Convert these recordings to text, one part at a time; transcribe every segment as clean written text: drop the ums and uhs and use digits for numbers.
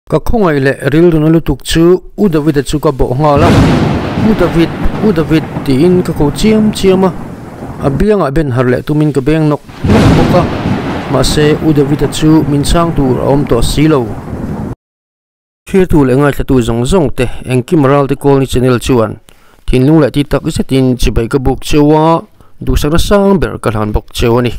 Ka khawngaih leh rilruna lutuk chu U David-a chu ka bawh nghal a, U David, U David tiin ka ko chiam chiam a, a biangah ben harh leh tumin ka beng nawk nawk bawk a, mahse U David-a chu min chhang tur a awm tawh si lo. Thirtu leh ngaithlatu zawng zawng te engkim Ralte Colony Channel chuan thinlung leh ti tak zetin chibai ka buk cheu a, duhsakna sang ber ka hlan bawk cheu a ni.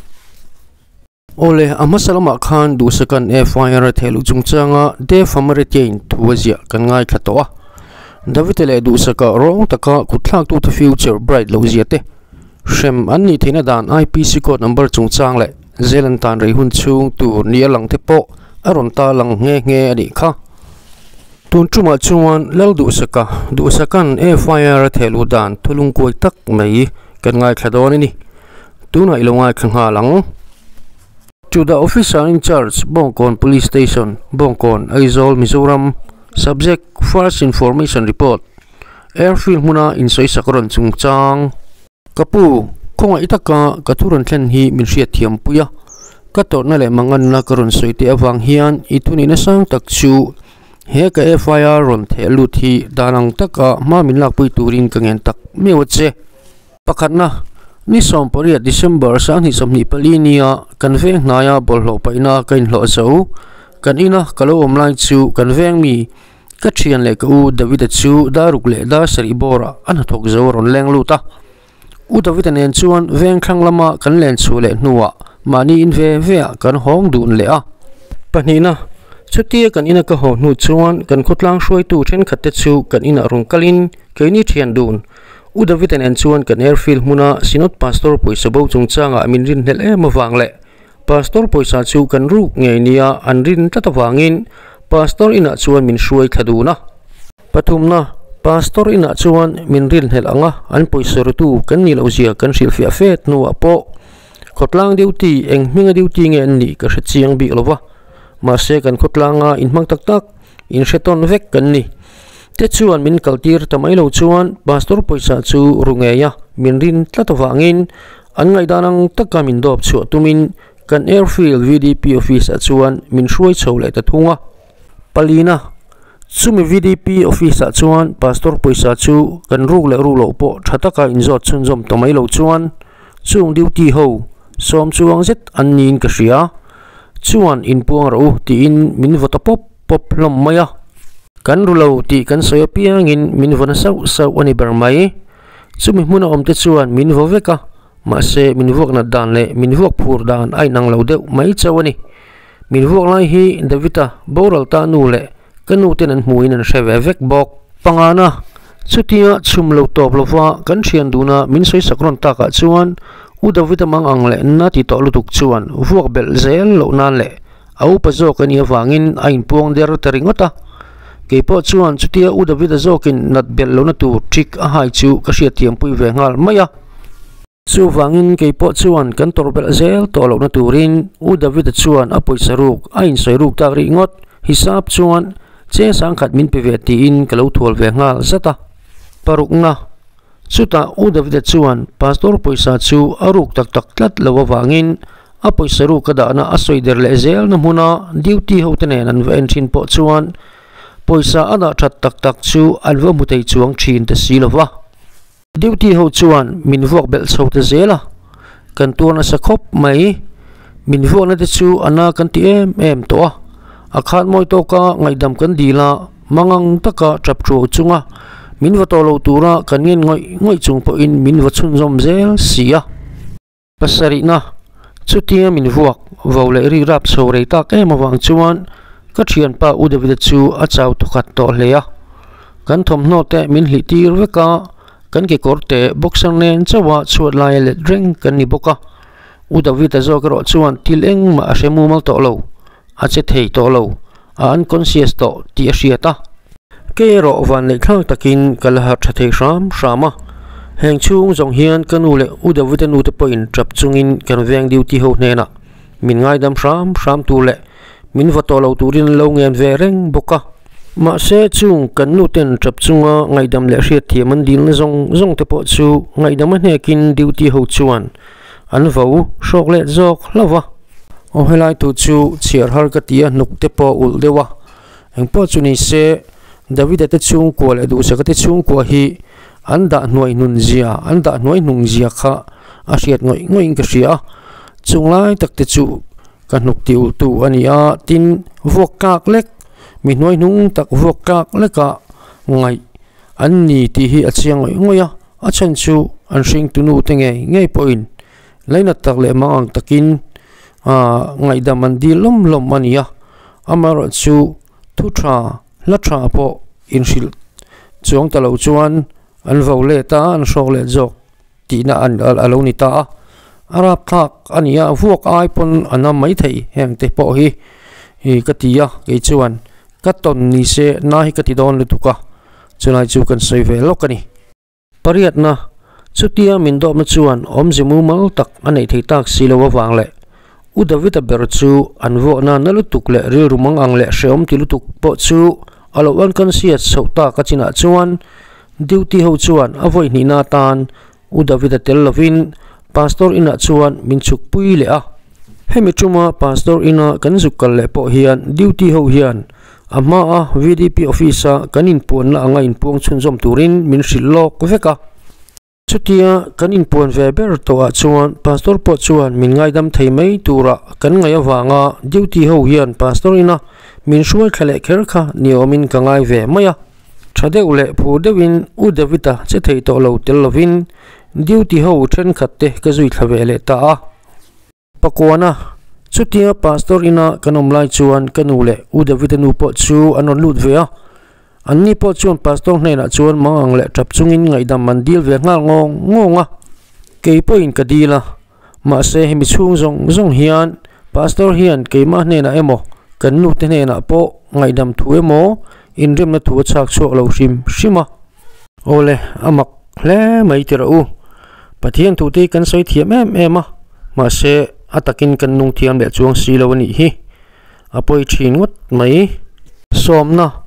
Awle, a hmasa lamah khan duhsakan FIR a thehluh chungchanga Dev Hamaritia-in thu a ziah kan ngaithla tawh a. Davite leh duhsaka rawng taka kutthlaktute future bright loh zia te, hrem an nih theihna dan IPC code number chungchang leh Zealand tan rei hun chhung tur ni a lang te pawh a rawn ta lang nghe nghe a nih kha. Tun tumah chuan Lal Duhsaka, Duhsakan FIR a thehluh dan thulung kuai tak mai kan ngaithla dawn a ni. Tunah i lo ngaithla nghal ang. To the Officer in Charge, Bawngkawn Police Station, Bawngkawn, Aizawl, Mizoram, Subject, First Information Report, Airfield hmuna insawisak rawn chungchang. Ka pu, khawngaih taka ka thu rawn thlen hi min hriatthiam pui a, ka tawrhna leh manganna ka rawn sawi teh avang hian i thunihna sang tak chu he ka FIR rawn theh lut hi dan ang taka hma min lakpui turin ka ngen tak meuh a che. Pakhatna, ni 18 December 2024 nia kan veng hnaia bawlhhlawh paihna ka inhlawh zo, kan ina ka lo awm lai chu kan veng mi, Ka thian leh ka u David-a chu daruk leh dar sarih bawrah a hnathawk zo a rawn leng lut a. U David-a nen chuan veng thlang lama kan len chhuah leh hnuah mahni in ve ve ah kan hawng dun leh a. Pahnihna, chutia kan ina ka haw hnu chuan kan khawtlang hruaitu thenkhat te chu kan inah rawn kalin keini thian dun. U David-a nen chuan kan airfield hmuna Synod Pastor pawisa bo chungchangah min rinhlelh em avang leh Pastor pawisa chu kan ruk ngei nia an rin tlat avangin Pastor inah chuan min hruai thla dun a. Pathumna, Pastor inah chuan min rinhlelh ang a, an pawisa rutu kan nih loh zia kan hrilhfiah fet hnuah pawh khawtlang duty eng hminga duty nge an nih ka hre chiang bik lo va, mahse kan khawtlanga inhmang tak tak inhre tawn vek kan ni. Te chuan min kaltir ta mai lo chuan Pastor pawisa chu ru ngei a, min rin tlat avangin An ngaihdan ang taka min dawp chhuah tumin kan Airfield VDP office ah chuan min hruai chho leh ta thung a. Palina, chumi VDP office ah chuan Pastor pawisa chu kan ruk leh ruk loh pawh tha taka inzawt chhunzawm ta mai lo chuan chung duty ho sawm chuang zet an niin ka hria. Chuan inpuang rawh u tiin min vaw ta pawp pawp hlawm mai a. Kan ru lo tih kan sawi apiangin min vaw na sauh sauh a ni ber mai. Chumi hmuna awmte chuan min vaw vek a, mahse min vuak nat dan leh min vuak phur dan a inang lo deuh mai chauh a ni. Min vuak lai hi David-a boral ta nu leh ka nu ten an hmuhin an hre ve vek bawk. Pangana, chutia chhum lo tawp lova kan thian duna min sawisak rawn takah chuan U David-a mang ang leh na ti tawh lutuk chuan vuak belh zel loh nan leh A upa zawk a nih avangin a inpuang der ta ringawt a. Kei pawh chuan chutia U David-a zawkin nat belh lohna tur trick a hai chu ka hriatthiampui ve nghal mai a. Chuvangin kei pawh chuan kan tawrh belh zel tawh lohna turin U David-a chuan a pawisa ruk a insawi ruk tak rih ngawt hisap chuan cheng sangkhat min pe ve tiin ka lo thual ve nghal zat a. Parukna, Chutah U David-a chuan Pastor pawisa chu a ruk tak tak tlat lo avangin a pawisa ruk a dahna a sawi der leh zelna hmuna duty hote nen an va en thin pawh chuan pawisa a dah that tak tak chu an va hmu thei chuang thin ta si lo va. Duty ho chuan min vuak belh chho ta zel a, kan tuar nasa khawp mai. Min vuakna te chu a na kan ti em em tawh a, a khat mawi tawka ngaihdam kan dil a, Mangang taka tap thuau chunga min va tawh lo tura kan ngen ngawih ngawih chung pawhin min va chhunzawm zel si a. Pasarihna, chutia min vuak vo leh ri rap chho rei tak em avang chuan ka thianpa U David-a chu a chau thawkhat tawh hle a. Kan thawmhnaw te min hlih tir vek a, kan kekawr te boxer nen chauha chhuat laia let reng kan ni bawk a. U David-a zawk erawh chuan thil engmah a hre mumal tawh lo. A che thei tawh lo, a unconscious tawh tih a hriat a. Kei erawh vanneih thlak takin ka la harh tha thei hram hram a. Heng chhung zawng hian ka nu leh U David-a nu te pawhin tap chungin kan veng duty ho hnenah min ngaidam hram hram tur leh min va tawh lo turin an lo ngen ve reng bawk a. Mahse chung kan nu ten tap chunga ngaihdam leh hriatthiam an dilna zawng zawng te pawh chu ngaihdam a hnekin duty ho chuan an vo hrawk let zawk hlauh va. Aw helai tu chu chhiar har ka ti a hnuk te pawh ulh deuh a. Engpawh chu ni se, Davida te chhungkua leh Duhsaka te chhungkua hi an dah hnuai hnun zia, an dah hnuai hnung zia kha a hriat ngawih ngawih in ka hria a. Chung lai tak te chu ka hnuk ti ulh tu a ni a, tin vuak tlak lek, mi hnuai hnung tak vuak tlak leka ngaih an ni tih hi a chiang ngawih ngawih a, a chhan chu an hringtu nu te ngei ngei pawhin lainat tak leh mang ang takin aaa ngaihdam an dil lawm lawm a ni a, amaherawh chu thu tha hla tha pawh inhrilh chuang ta lo chuan an vo let a, an hrawk let zawk tihna an a lo ni ta a, a rapthlak a ni a, vuak ai pawn a nam mai thei heng te pawh hi ih ka ti a kei chuan ka tawn ni se na hi ka ti dawn lutuk a, chulai chu kan sawi ve lawk a ni. Pariatna, Chutia min dawpna chuan awmze mumal tak a neih thei tak si lo avang leh U Davida ber chu an vuakna na lutuk leh rilru mang ang leh hrehawm ti lutuk pawh chu a lo unconscious chhoh tak a chinah chuan duty ho chuan a vawi hnihna atan U Davida tel lovin Pastor inah chuan min chhuk pui leh a. Hemi tuma Pastor ina kan zuk kal leh pawh hian duty ho hian A hmaa VDP office-a kan inpuanna anga inpuang chhunzawm turin min hrilh lawk vek a. Chutia kan inpuan ve ber tawhah chuan Pastor pawh chuan min ngaidam thei mai tura kan ngaih avanga duty ho hian Pastor ina min hruai thla leh kher kha ni awmin ka ngai ve mai a. Tha deuh leh phur deuhin U David-a che thei tawh lo tel lovin duty ho thenkhat te ka zui thla ve leh ta a. Pakuana, Chutia Pastor ina kan awm lai chuan ka nu leh U Davida nu pawh chu an rawn lut ve a. Anni pawh chuan Pastor hnenah chuan mangang leh tap chungin ngaihdam an dil ve nghal ngawng ngawng a. Kei pawhin ka dil a, mahse hemi chhung zawng zawng hian Pastor hian keimah hnenah emaw kan nute hnenah pawh ngaihdam thu emaw inremna thu a chhak chhuak lo hrim hrim a. Awle, a mak hle mai ti rawh u. Pathian thu te hi kan sawi thiam em em a, mahse a takin kan nung thiam leh chuang si lo a nih hi. A pawi thin ngawt mai. Sawmna,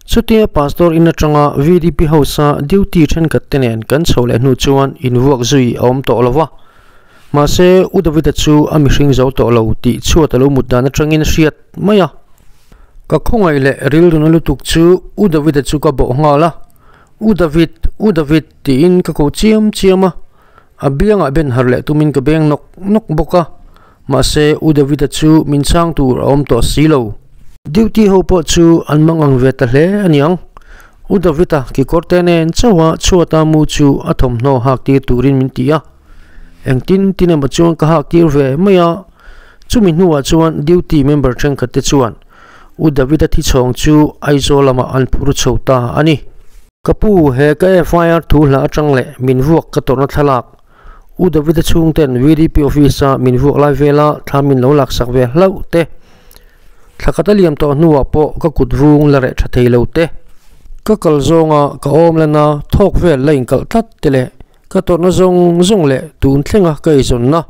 Chutia Pastor in atanga VDP House a duty thenkhat te nen kan chho leh hnu chuan invuak zui a awm tawh lo va. Mahse U Davida chu a mihring zo tawh lo tih chhuat a lo mut dan atangin hriat mai a. Ka khawngaih leh rilruna lutuk chu U Davida chu ka bawh nghal a, U David, U David tiin ka ko chiam chiam a, a biangah ben harh leh tumin ka beng nawk nawk bawk a, mahse U Davida chu min chhang tur a awm tawh si lo. Duty ho pawh chu an mang ang ve ta hle a niang. U Davida kekawr te nen chauha chhuata mu chu a thawmhnaw hak tir turin min ti a, engtin tin emaw chuan ka hak tir ve mai a, chumi hnuah chuan duty member thenkhat te chuan U Davida thichhawng chu Aizawl lamah an phur chho ta a ni. Ka pu, he ka FIR thu hla atang leh min vuak ka tawrhna thlalak, U Davida chhungten VDP office-a min vuak lai vela thla min lo laksak ve hlauh te, thla khat a liam tawh hnuah pawh ka kut vung la reh tha thei lo te, ka kal zawnga ka awm lana thawk vel la inkalh tlat te leh ka tawrhna zawng zawng leh tun thlenga ka eizawnna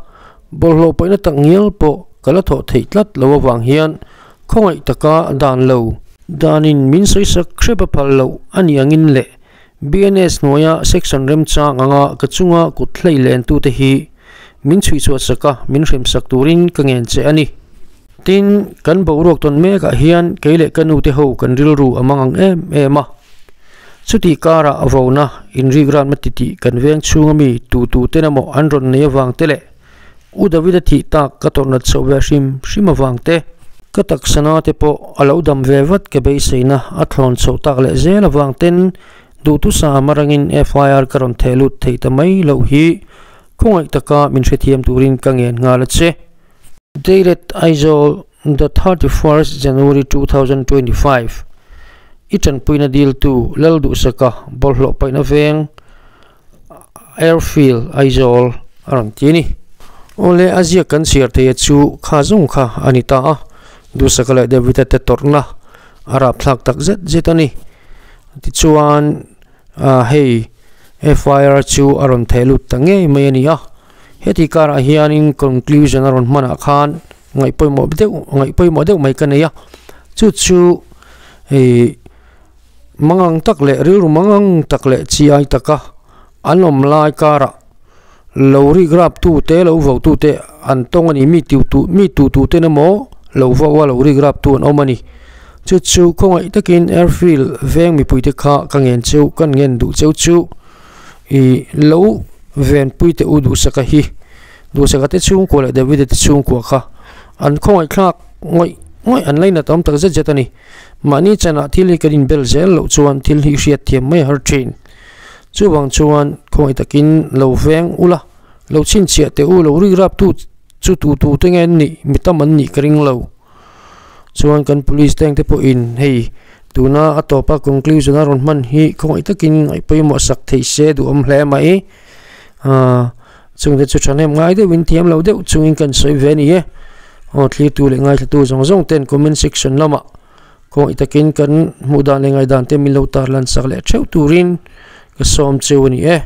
bawlhhlawh paihna tak ngial pawh ka la thawh theih tlat lo avang hian khawngaih taka dan lo danin min sawisak hrep a phal loh a nih angin leh BNS hnuaia section remchang anga ka chunga kut hlei lentute hi min chhuihchhuah sak a, min hremsak turin ka ngen che a ni. Tin, kan boruak tawn mekah hian kei leh ka nute ho kan rilru a mang ang em em a. Chutih karah a vona inrikranna titih kan veng chhunga mi tu tu ten emaw an rawn nei avang te leh U Davida thih tak ka tawrh nat chhoh ve hrim hrim avang te, ka taksana te pawh a lo dam ve vat ka beiseina a thlawn chhoh tak leh zel avang ten duhthusam arangin FIR ka rawn theh lut thei ta mai loh hi khawngaih taka min hrethiam turin ka ngen nghal a che. Dated Aizawl, the 31st January 2025 I tanpuina diltu Lalduhsaka bawlhhlawh paihna veng Airfield Aizawl a rawn ti a ni. Awle a ziak kan chhiar theia chu kha zawng kha a ni ta a, Duhsaka leh David-a te tawrhna a rapthlak tak zet zet a ni. Tichuan hei FIR chu a rawn theh lut ta ngei mai a ni a. Heti karah hianin conclusion a rawn hmanah khan ngaih pawimawh deuh ngaih pawimawh deuh mai ka nei a chu chu ih mangang tak leh rilru mangang tak leh chi ai taka an awm lai karah lo rik rap tu te lo vo tu te an tawng a ni mi tu tu mi tu tu ten emaw lo vo a lo rik rap tu an awm a ni. Chu chu khawngaih takin airfield veng mipuite kha ka ngen cheu, kan ngen duh cheu chu i lo venpui teh u Duhsaka hi. Duhsaka te chhungkua leh Davida te chhungkua kha an khawngaih thlak ngawih ngawih an lainat awm tak zet zet a ni. Mahni chanah thil hi kan inbel zel loh chuan thil hi hriat thiam mai a har thin. Chuvang chuan khawngaih takin lo veng ula, lo chhinchhiah teh u, lo rik rap tu chu tu tu te nge an nih, mi tam an nih ka ring lo. Chuan kan police te engte pawhin hei tuna a tawpa conclusion a rawn hman hi khawngaih takin ngaih pawimawh sak theih se duhawm hle mai. Aaa chungte chu thahnem ngai deuhin thiam lo deuh chungin kan sawi ve a ni e. Aw thlirtu leh ngaithlatu zawng zawng ten comment section lamah khawngaih takin kan hmuh dan leh ngaihdan te min lo tarlan sak leh theuh turin ka sawm cheu a ni e.